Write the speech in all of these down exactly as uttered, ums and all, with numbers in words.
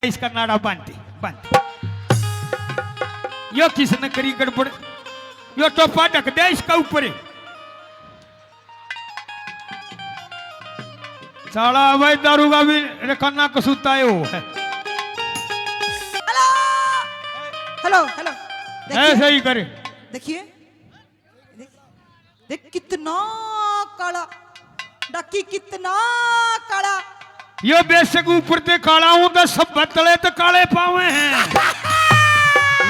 इसका नाड़ा बांध दे, बांध दे। यो किसने करी गड़बड़? यो टोपा ढक दे इसका ऊपर। साला भाई दारू का भी रखना कसूता है वो है। Hello, hello, hello. देखिए, ऐसे ही करे। देखिए, देख, देख कितना काला डाकी, कितना काला। यो बेशक ऊपर ते काला हूं तो सब बतले तो काले पावे हैं।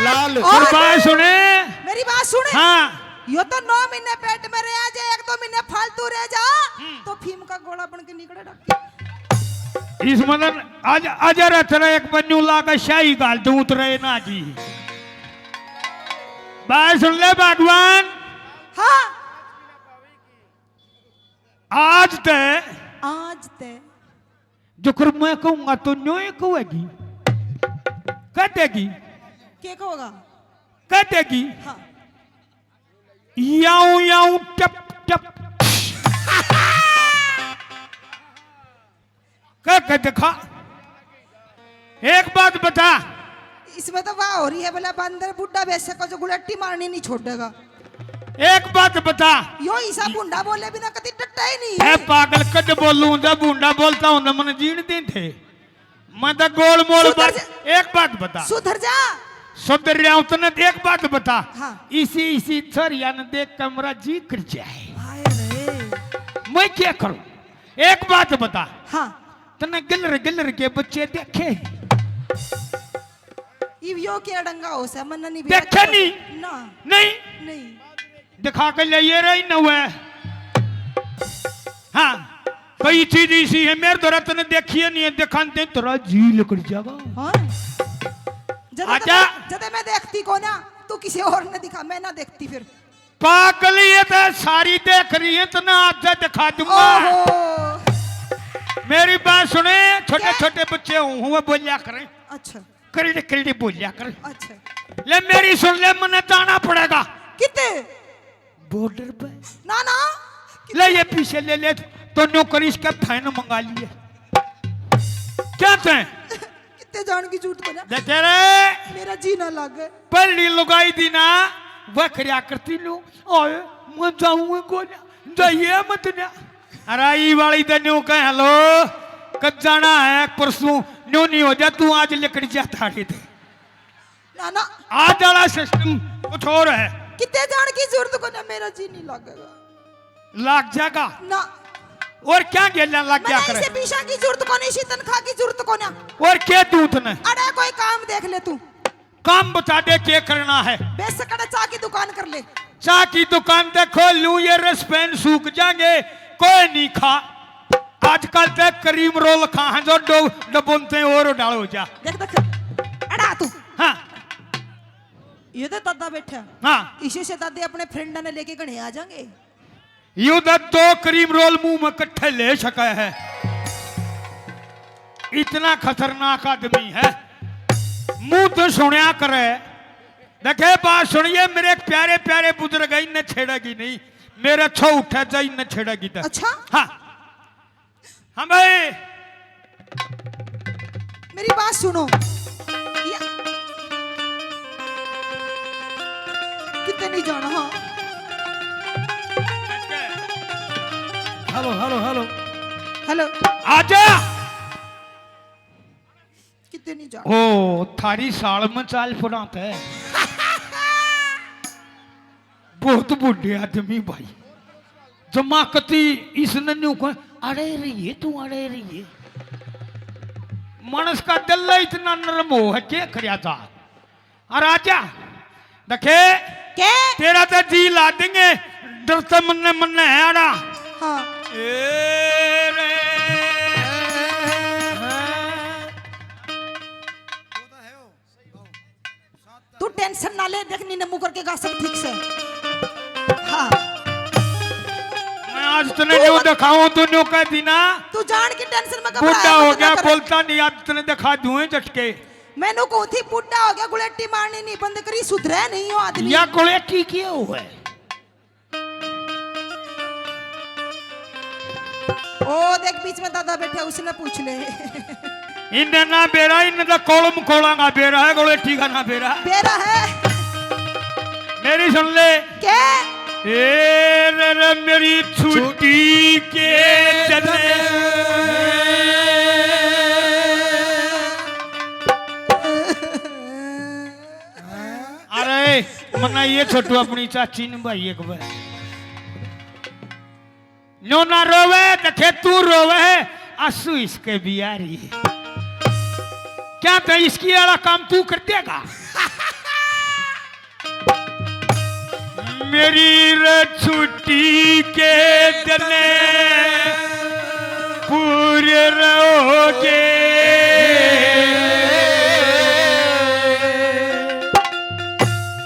लाल। और बात सुने। मेरी बात सुने। हाँ। यो तो नौ महीने पेट में रह जा, एक दो महीने फालतू रह जा, तो फीम का गोला बन के निकले डाकी। इस मदन आज अजर तेरा एक बन्नू ला के शाही गाल दूं उतरे ना जी। बात सुन ले भगवान। हाँ। आज ते आज ते जो कर मैं कहूंगा तो न्योय कहेगी। कह देगी। के होगा? कह देगी। हाँ। याऊ याऊ टप टप। कह के दिखा। एक बात बता। इसमें तो वाह हो रही है, बोला बंदर बुढ़ा वैसे को जो गुलट्टी मारनी नहीं छोड़ेगा। एक बात बता। यो ईसा भुंडा बोले बिना कभी डटा ही नहीं है है। पागल, कद बोलूं जब भुंडा बोलता हूं ना मन जीण दे थे। मैं तो गोल मोल सुधर बात। जा। एक बात बता। सुधर जा। सुधर रहा हूं तने, एक बात बता। हाँ। इसी इसी थरिया ने देख के मेरा जी कर जाए। हाय रे। मैं क्या करूं? एक बात बता। हाँ। तने गिलर गिलर के बच्चे देखे? इव यो के डंगा हो से मन नहीं देखे नहीं? ना। नहीं। नहीं। दिखा के ले ये रही न हुआ। हाँ। कई चीज इसी है मेरे तो रत्न देखिए नहीं है, दिखाते तेरा जी लकड़ जावा। हाँ। जदे आजा। जदे मैं देखती को ना, तू किसी और ने दिखा, मैं ना देखती फिर। पागल, ये तो सारी देख रही है, तने आज दिखा दूंगा। ओहो। मेरी बात सुने, छोटे क्या? छोटे बच्चे हूँ, हुआ बोलिया करें, अच्छा। करड़ी करड़ी बोलिया करें। अच्छा। ले मेरी सुन ले, मन्ने जाना पड़ेगा कितने? बॉर्डर पे। ना ना। ले ये पीछे ले ले, तो न्यू करी इसके फैन मंगा लिए। क्या थे? कितने जान की जरूरत को ना। देखे रे, मेरा जी ना लागे। पहली लुगाई दी ना, वह खरिया करती लो। ओए, मैं जाऊंगा को ना, जाइए मत ना। अरे ई वाली तो न्यू कह हेलो, कद जाना है परसों, न्यू नहीं हो जा, तू आज लिकड़ जा थाड़े थे। ना ना। आज वाला सिस्टम कुछ और है। कितने जान की जरूरत को ना, मेरा जी नहीं लागेगा। लाग जाएगा। ना। और क्या गेला लाग मैं गया इसे करे? पीसा की जरूरत को नहीं, इसी तनख्वाह की जरूरत को ना। और के दूत ने? अरे कोई काम देख ले तू। काम बता दे, के करना है? बेसकड़ा चाह की दुकान कर ले। चाह की दुकान देखो, लू ये रस पेन सूख जाएंगे, कोई नहीं खा। आजकल ते क्रीम रोल खा हैं जो डो-, डबोनते और डाल हो जा। देख देख। अड़ा तू। हाँ। ये तो दादा बैठा। हाँ। इसे से दादे अपने फ्रेंडा ने लेके घने आ जाएंगे। यू तो दो क्रीम रोल मुंह में कट्ठे ले सका है, इतना खतरनाक आदमी है। मुंह तो सुनया करे। देखे, बात सुनिए, मेरे एक प्यारे प्यारे बुजुर्ग है, इन्हें छेड़ेगी नहीं। मेरे छो उठा जा, इन्हें छेड़ेगी तो। अच्छा? हाँ। हाँ भाई। मेरी बात सुनो। या- कितने नहीं जाना? हाँ। Hello, hello, hello. हेलो। आजा। कितने नहीं जाना? ओ, थारी साल में चाल पड़ा थे। बहुत बूढ़े आदमी भाई। जमा कती इसने न्यू कह, अड़े रहिए तू, अड़े रहिए। मानस का दिल इतना नरम हो है, के करया जा। और आजा, देखे, के? तेरा तो जी ला देंगे, डरते मन्ने मन्ने है आड़ा। हाँ। ए रे। तू टेंशन ना ले, देख नी नमू करके गा सब ठीक से। हाँ। मैं आज तने जो दिखाऊं, तू न्यू कह दी ना। तू जान के टेंशन में घबराया बूढ़ा मत हो ना गया, कर। बोलता नहीं, आज तने दिखा दूं झटके। मैनू कहूं थी बूढ़ा हो गया, गुलेटी मारनी नहीं बंद करी, सुधरे नहीं हो आदमी। या गुलेटी के हो है? ओ देख, बीच में दादा बैठा, उसने पूछ ले। इन्हें ना बेरा, इन्हें तो कोलम कोलांगा बेरा है, गोले ठीक है ना बेरा। बेरा है। मेरी सुन ले। क्या? ए रे रे मेरी छुट्टी के दिन। अरे मना ये छोटू अपनी चाची ने भाई एक बार। न्यू ना रोवे, देखे तू रोवे, आंसू इसके बिहारी। क्या तो इसकी वाला काम तू कर देगा? मेरी रे छुट्टी के दिन पूरे रहोगे।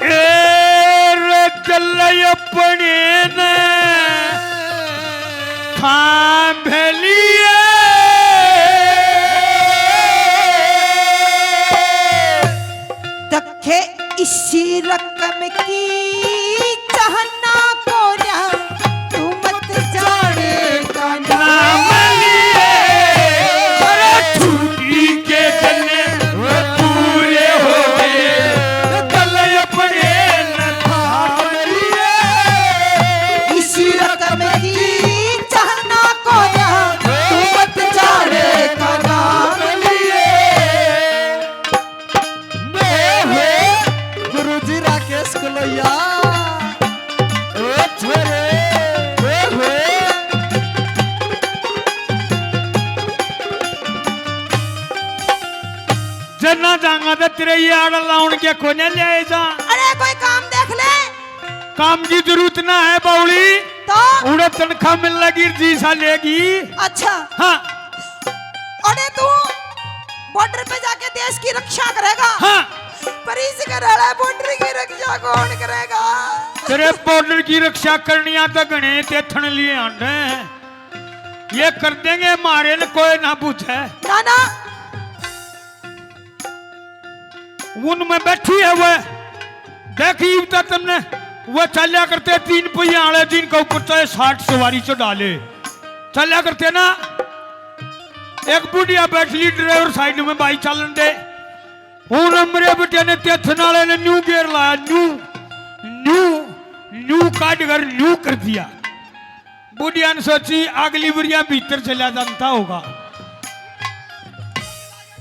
ए रे चल अपने ने थाम लिए। दखे इसी रकम की चाहना को रहा, तू मत जाने का नाम लिए। अरे छुट्टी के दिन पूरे हो गए, कल अपने न थाम लिए। इसी रकम की चाहना को रहा, तू मत जाने का नाम लिए। ओहो, गुरुजी राकेश कलैया। ओ छोरे, ओहो। जना जाऊंगा तो तेरे ये आड़ लाउन के कोने ले आए जा। अरे कोई काम देख ले। काम की जरूरत ना है बावली। तो? उड़े तनख्वाह मिल लगी जी सा लेगी। अच्छा। हाँ। अरे तू बॉर्डर पे जाके देश की रक्षा करेगा। हाँ। पर इस घर वाला बॉर्डर की रक्षा कौन करेगा? तेरे बॉर्डर की रक्षा करनी आ तो घणे ते थन लिए आंडे। ये कर देंगे मारे न कोई ना पूछे। ना ना। उनमें बैठी है वह, देखी तो तमने, वह चल्या करते तीन पहिया वाले जिनके ऊपर चाहे साठ सवारी चढ़ा ले, चल्या करते ना। एक बुढ़िया बैठ ली ड्राइवर साइड में, भाई चालन दे। उन मरे बेटे ने तेथन वाले ने न्यू गेर लाया, न्यू, न्यू, न्यू काट कर न्यू कर दिया। बुढ़िया ने सोची, अगली बुढ़िया भीतर चला जानता होगा।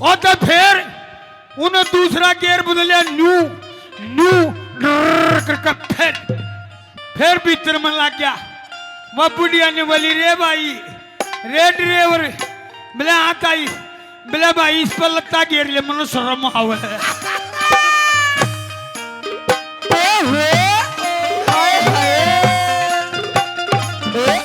और तो फिर उन्हें दूसरा गेर बदलिया, न्यू, न्यू, ड्रर करके फिर, फिर भीतर में लग गया। वह बुढ़िया ने बोली, "रे भाई, रे ड्राइवर।" बोले, "हाँ ताई।" बोले, "भाई, इस पर लत्ता घेर ले, मन्ने शर्म आवे।" ओहो, हाय, हाय। ओ, ओ, ओ।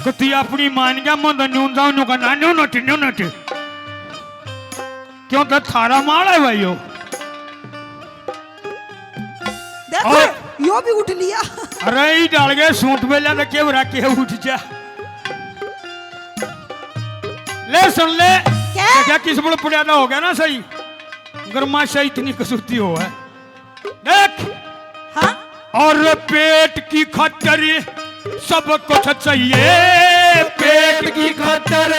कती अपनी मान गया, मैं तो न्यू जाऊं, न्यू का ना, न्यू नट, न्यू नट। क्यों तो थारा माल है भाई यो। देखो, ओए। यो भी उठ लिया। अरे, ई डाल गए सूट में, ले के रखे उठ जा। ले सुन ले। क्या? क्या किस बड़ पड़ा ना हो गया ना सही। गरमाशा इतनी कसूती हो है। देख। हाँ? और पेट की खातिर सब कुछ चाहिए, पेट की खातिर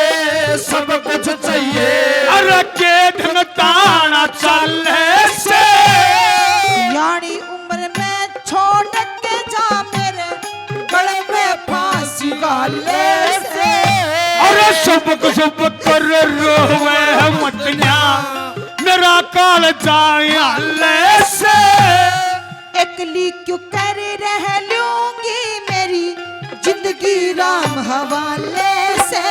सब कुछ चाहिए। अरे के दिन ताना चाले से। यानी उम्र में छोड़ के जा मेरे गले में फांसी वाले से। अरे सुबक सुबक कर रोवे मतिया, मेरा काल जाए हाले से। एकली क्यों कर रह लूंगी मेरी जिंदगी राम हवाले से।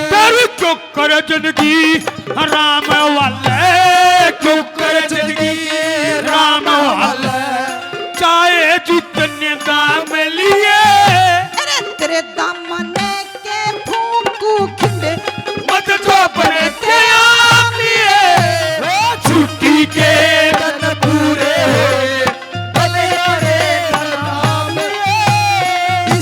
तेरी क्यों कर जिंदगी राम हवाले, क्यों कर जिंदगी राम हवाले। चाहे जितने दाम लिए। अरे तेरे दामन के फूंकू खिंड। मत तो बने के आम लिए। ओ छुट्टी के दिन पूरे होए। भले बड़े नाम लिए।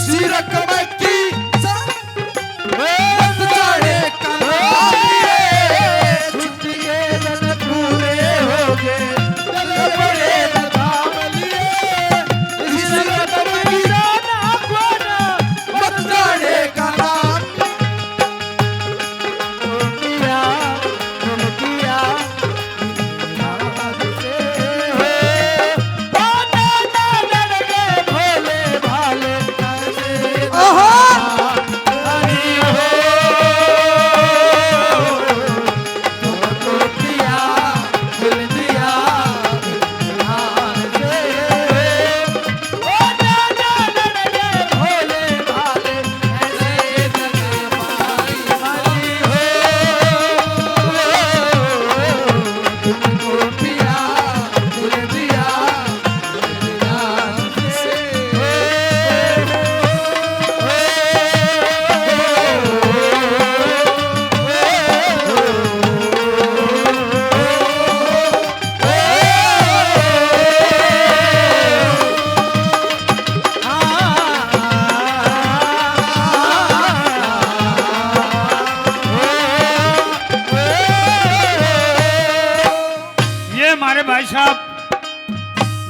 साहब,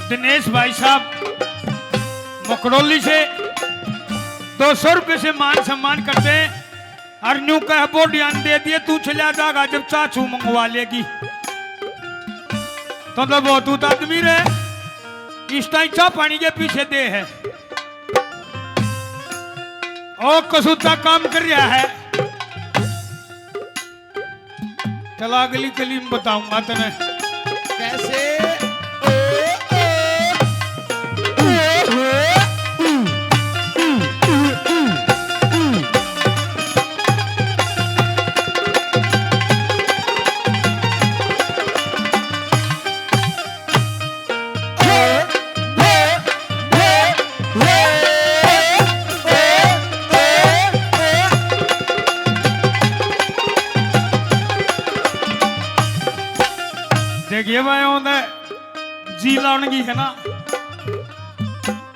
दिनेश भाई साहब मकड़ोली से दो सौ रुपये से मान सम्मान करते हैं। और न्यू कह बोडियान दे दिए, तू चला जागा जब चाचू मंगवा लेगी। तो, तो बहुत उत आदमी रहे, इस टाइम चाह पानी के पीछे दे है। ओ कसूता काम कर रहा है। चला अगली कली में बताऊंगा तने। कैसे? ओ, ओ, ओ, ओ, ओ, ओ, ओ, ओ। देखिए भाई, आंदा जी लाने की है ना,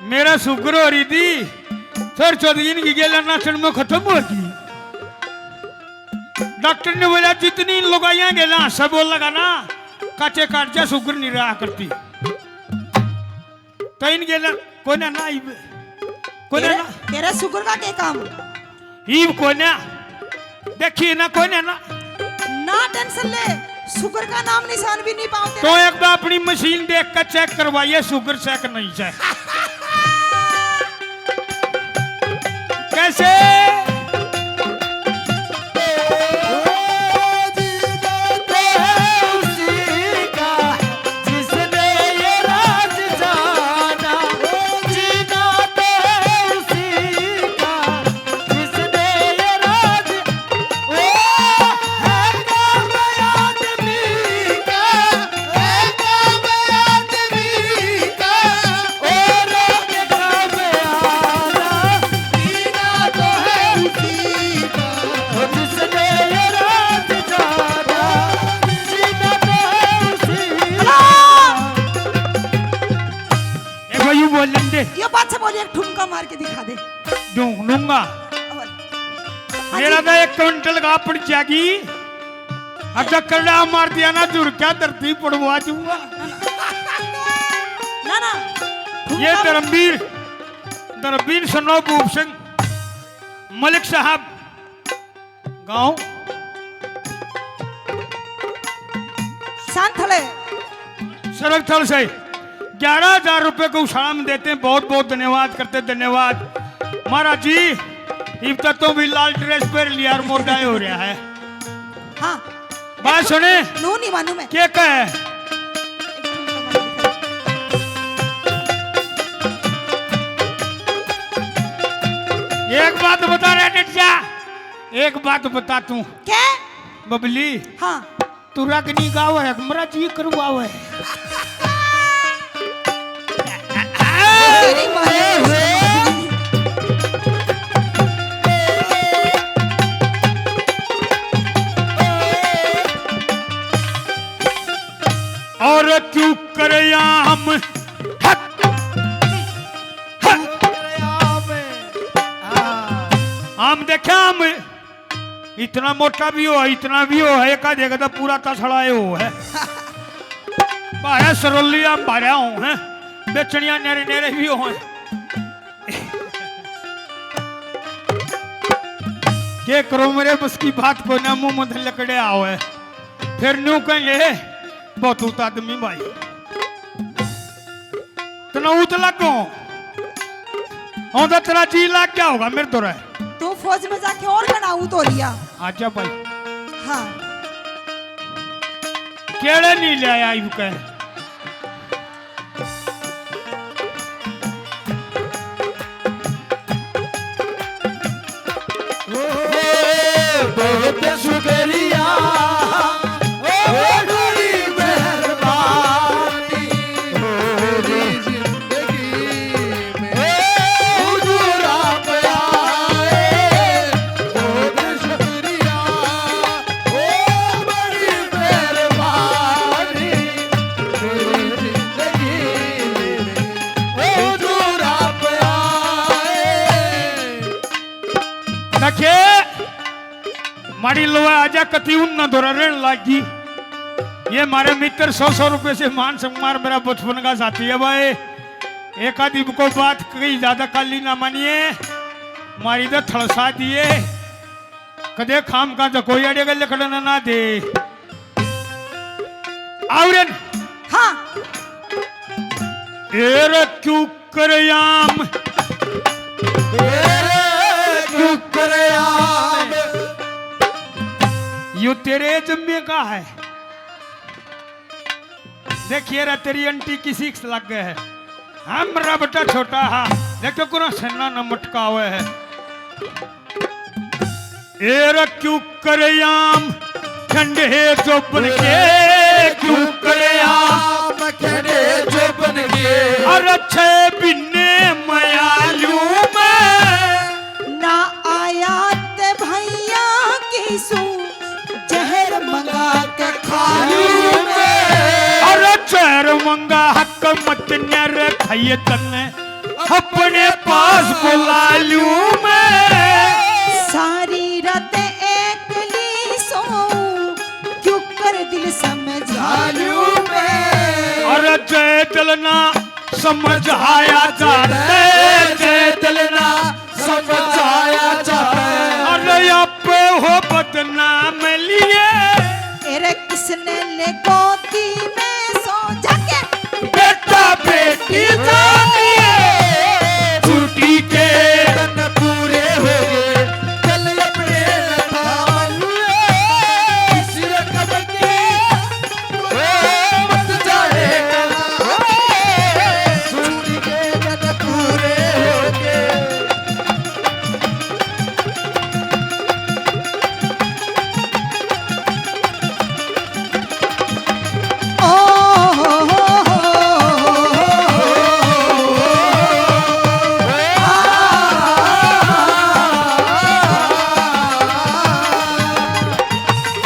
मेरा शुगर हो रही थी, फिर चौधरी की गेला नाचन में खत्म हो गई। डॉक्टर ने बोला, "जितनी लुगाइयां गेला सब बोल लगा ना, काचे काट जा, शुगर नहीं रहा करती।" तो इन गेला कोने ना, इब कोने तेरे, ना। तेरा शुगर का क्या काम? इब कोने, देखिए ना, कोने ना। ना टेंशन ले, शुगर का नाम निशान भी नहीं पाओ तेरा। तो एक बार अपनी मशीन देख कर चेक करवाइए, शुगर चेक नहीं है। कैसे? ए भाई, यू बोल लेंदे। यो पाछे बोलिए, एक ठुमका मार के दिखा दे। ढूंढ लूंगा। और मेरा तो एक क्विंटल का पड़ जाएगी। अच्छा, करड़ा मार दिया ना, झुरक्या धरती पड़वा दूंगा। ना, ना। ये धर्मवीर, धर्मवीर सन्नो भूप सिंह मलिक साहब गांव। शांत ले। सरक थल से ग्यारह हजार रुपए गौशाला में देते हैं। बहुत बहुत धन्यवाद करते, धन्यवाद महाराज जी। इब तक तो भी लाल ड्रेस पहन लिया और मोटा ही हो रहा है। हाँ। बात सुने। नू नहीं मानू मैं। के कहे? एक बात बता रहे, डट जा। एक बात बता तू। क्या? बबली। हाँ। तू रागनी गावे है, मरा जी करवावे है। तेरी माँ। और क्यों करे आम? हक। हक। आम देखा आम। इतना मोटा भी हो, इतना भी हो है, का देखा तो पूरा तसड़ा हो है। भाया सरोलिया भाया हो है, बेचनिया नेरे नेरे भी हो है। के करो, मेरे बस की बात कोई ना, मुंह में लकड़े आओ है। फिर न्यू कहेंगे, बहुत उत आदमी भाई। तना उत लगो। औंदा तेरा जी लाग गया होगा मेरे तो रहे। तू फौज में जाके और घणा उत हो लिया। आजा भाई। हाँ। केड़े नहीं ले आया इब के? ओ, बहुत शुक्रिया, ओ, बड़ी मेहरबानी, मेरी जिंदगी में हुजूर आप आए, बहुत शुक्रिया, ओ, बड़ी मेहरबानी, मेरी जिंदगी में हुजूर आप आए। नखे माड़ी लोआ आजा कती उन न धोरा रहन लागी। ये मारे मित्र सौ सौ रुपये से मान सम्मान, मेरा बचपन का साथी है भाई। एक आदमी को बात कही ज्यादा काली ना मानिए, मारी तो थड़सा दिए। कदे खाम का तो कोई अड़े गले खड़ना ना दे। आवरन। हाँ। एर क्यों करयाम। एर क्यों करयाम। यो तेरे जम्मे का है। देखिए रे, तेरी आंटी किसी से लग गए है। हमरा बेटा छोटा हा, देखो कुरा सन्ना न मटकावे है। एर क्यों करयाम ठंडे जोबन के, क्यों करयाम ठंडे जोबन के। अरे छह बिन्ने मयालू में ना आया ते भैया की सू जहर मंगा के खा लूं मैं। अरे जहर मंगा हक मत नर खाइए तन्ने अपने पास बुला लूं मैं। सारी रात एकली सोऊं, क्यों कर दिल समझा लूं मैं। अरे जय दिल ना समझाया जाते, जय दिल ना समझाया जाते। अरे आप हो बदनाम लिए। तेरे किसने ले गोदी में सो जाके बेटा बेटी जानिए। छुट्टी के दिन पूरे हो गए, कल अपने रखा मनुए। इस रकम की ओ, मत जाने कहाँ, ओ, छुट्टी के दिन पूरे हो गए।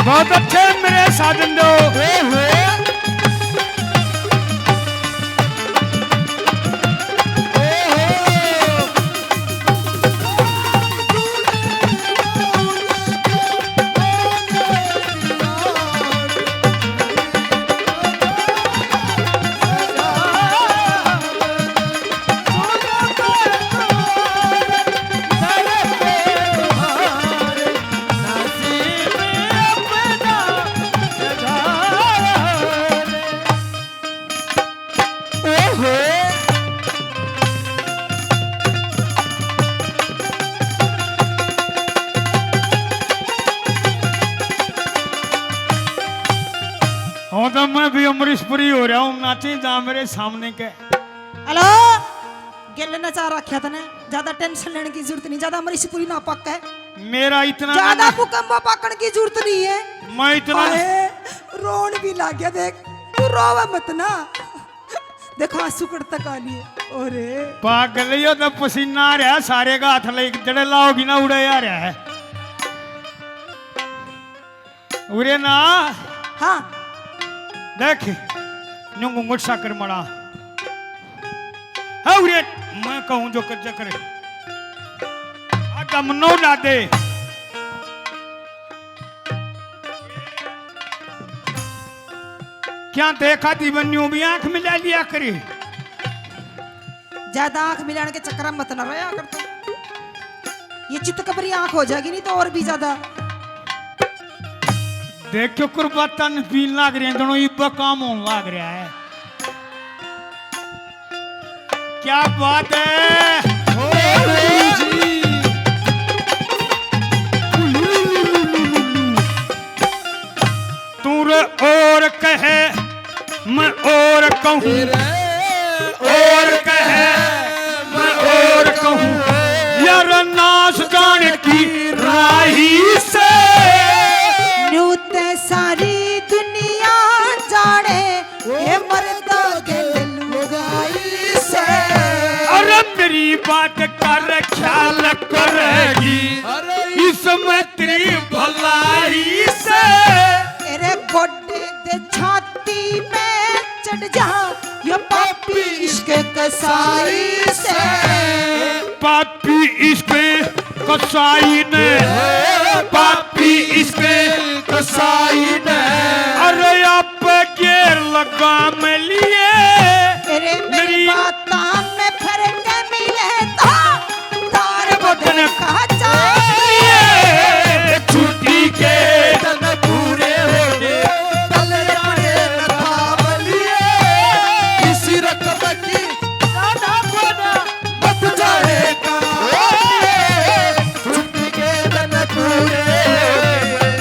बहुत अच्छे मेरे साजन दो। ओहो। हाँ, तो मैं भी अमरीशपुरी हो रहा हूँ, नाचे जा मेरे सामने के। हेलो, गेले नचा रखा तने, ज्यादा टेंशन लेने की जरूरत नहीं, ज्यादा अमरीशपुरी ना पक है। मेरा इतना ज्यादा ना मुकम्मा पाकण की जरूरत नहीं है। मैं इतना हाय, रोन भी लाग गया, देख, तू रोवे मत ना। देखो, आंसू कड़ तक आ लिए। ओरे। पागल, यो तो पसीना आ रहा है, सारे का हाथ ले जड़े लाओगी ना, उड़े आ रहा है। उरे ना। हाँ। देख, न्यू घूंघट सा कर मड़ा। हाँ, उरे, मैं कहूँ जो कर, जा कर। आ दम नो ला दे। क्या देखा दीवन न्यू भी आंख मिला लिया करे। ज्यादा आंख मिलाने के चक्कर में मत ना रहा कर तू। ये चित कबरी आंख हो जाएगी नहीं तो और भी ज्यादा। देख क्यों कुर्बातन पीन लाग रहे हैं दोनों, इब्बा काम होने लाग रहा है। क्या बात है। ओ गुरु जी। तू रे और कहे, मैं और कहूँ। तेरे और कहे, मैं और कहूँ। यार नाश जान की राही से। न्यू ते सारी दुनिया जाने, ए मर्दा गल लुगाई से। अरे मेरी बात कर ख्याल करेगी, अरे इसमें तेरी भलाई से। तेरे गोडे दे छाती में चढ़ जा, यो पापी इश्क कसाई से। पापी इश्क कसाई ने, पापी इश्क कसाई ने। अरे आप लगा में लिए। तेरे मेरी मेरी बातां में फर्क मिले तो तार बदन बदन का चाहिए। छुट्टी के दिन पूरे हो गए, कल्याणे न था बलिए। इसी रकम की ज्यादा बोला मत जाने का। छुट्टी के दिन पूरे हो गए।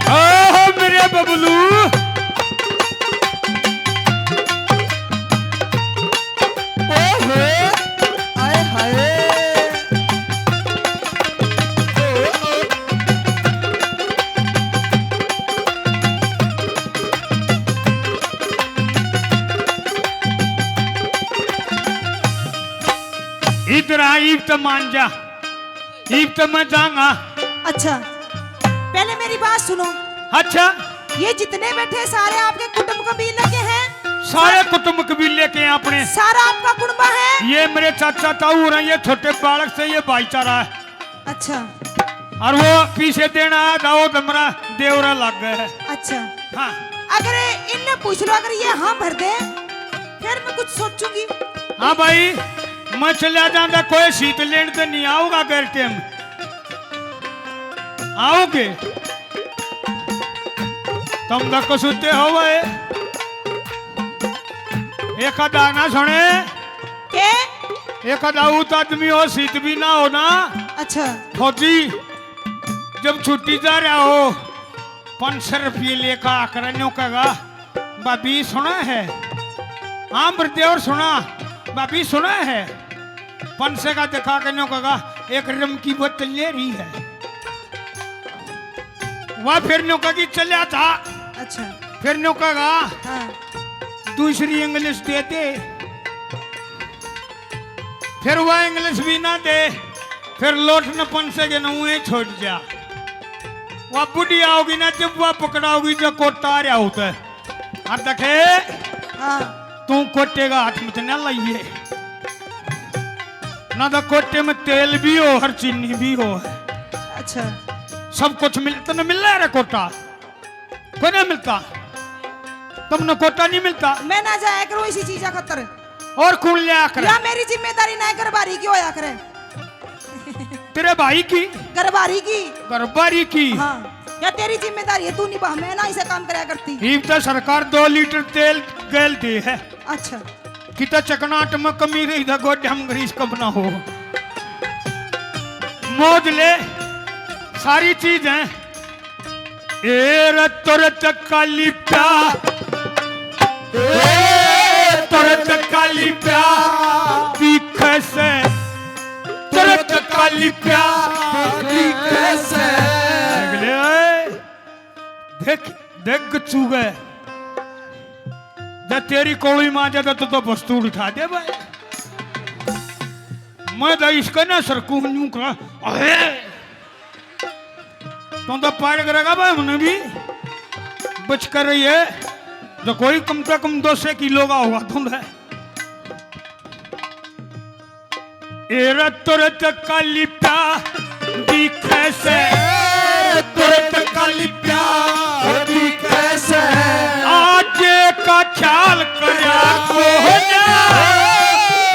आहो मेरे बबलू। ओहो, आए हाय। ओ, ओ। इधर आ, इब तो मान जा, इब तो मैं जाऊंगा। अच्छा, पहले मेरी बात सुनो। अच्छा। ये जितने बैठे सारे आपके कुटुंब कबीले के हैं? सारे कुटुंब कबीले के हैं अपने। सारा आपका कुटुंबा है? ये मेरे चाचा ताऊ हो रहे हैं, ये छोटे बालक से, ये भाईचारा है। अच्छा। और वो पीछे देना आया था, वो तो मेरा देवरा लग गया है। अच्छा। हाँ। अगर इनने पूछ लो, अगर ये हाँ भर दे, फिर मैं कुछ सोचूंगी। हाँ भाई, मैं चला जाऊंगा, कोई सीट लेने तो नहीं आऊंगा घर टाइम। आओगे? तुम तो कसूते हो भाई। एक आधा ना सुने। के? एक आधा ऊत आदमी हो, सीत भी ना हो ना। अच्छा। फौजी जब छुट्टी जा रहा हो, पाँच सौ रुपये लेकर आकर न्यू कहेगा, "भाभी सुना है?" "हाँ बरदेवर सुना।" "भाभी सुना है?" पाँच सौ का दिखा के न्यू कहेगा, "एक रम की बोतल ले रही है।" वह फिर न्यू कहेगी, "चलिया था।" अच्छा। फिर न्यू कहेगा, हाँ। "दूसरी इंग्लिश दे दे।" फिर वह इंग्लिश भी ना दे, फिर लौट न पाँच सौ के न वहीं छोड़ जा। वह बुढ़िया होगी ना, जब वह पकड़ाओगी जो कोटा आ रहा होता है। और देखे, हाँ। तू कोटे का हाथ मत ना लाइए। ना तो कोटे में तेल भी हो और चीनी भी हो। अच्छा। सब कुछ मिल, तन्ने मिल रहा है कोटा? कोई नहीं मिलता। तुमने कोटा नहीं मिलता। मैं ना जाया करूं इसी चीजा खातर। और कौन लिया करे? या मेरी जिम्मेदारी ना है, घरबारी की होया करे। तेरे भाई की? घरबारी की। घरबारी की? हाँ। या तेरी जिम्मेदारी है, तू निभा, मैं ना इसे काम करया करती। इब तो सरकार दो लीटर तेल गैल दे है। अच्छा। किता चकनाट में कमी रही था, गोड्या में ग्रीस कम ना हो। मौज ले, सारी चीज है। ए रे तुरत काली प्या, ए तुरत काली प्या दिखे से, तुरत काली प्या दिखे से। देख ले, देख, देख चूगे। जब तेरी कोली मां जाता तो, तो बस्तूर उठा दे भाई। मैं तो इसका ना सरकू न्यू करा। अरे! तुम तो पार करेगा भाई, हमने भी बच कर रही है। तो कोई कम से कम दो सौ किलो का होगा तुम है। ए रे तुरत काली प्या दिखे से, तुरत काली प्या दिखे से। आज का ख्याल करया को हो जा।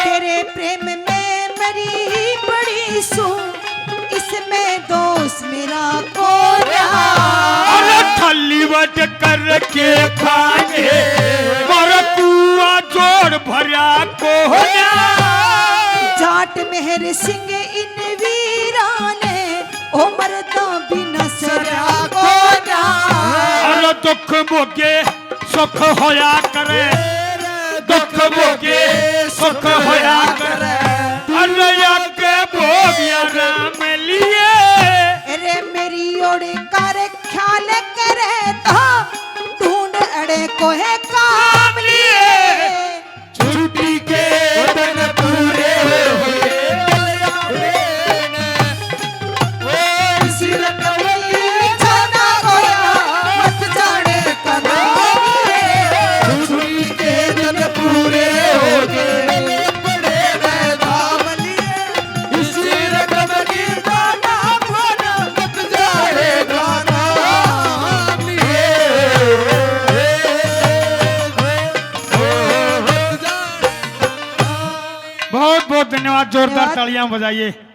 तेरे प्रेम में मरी पड़ी सूं, इसमें दोष मेरा कोन्या। अरे थाली वट करके खाने, पर कुआ जोड़ भरया कोन्या। जाट मेहर सिंह इन वीरां ने, ओ मरदा बिना सरया कोन्या। अरे दुख भोगे सुख होया करे, दुख भोगे सुख होया करे। अरे आगे भोग या राम लिए। अरे मेरी ओर कर ख्याल करे तो ढूंढ अड़े कोहे काम लिए। छुट्टी के दिन पूरे हुए, बलिया बेन। ओ सिर कवली छाना गोया, मत जाने कदम। छुट्टी के दिन पूरे हो गए, बड़े धाम लिए। तालियां बजाइए।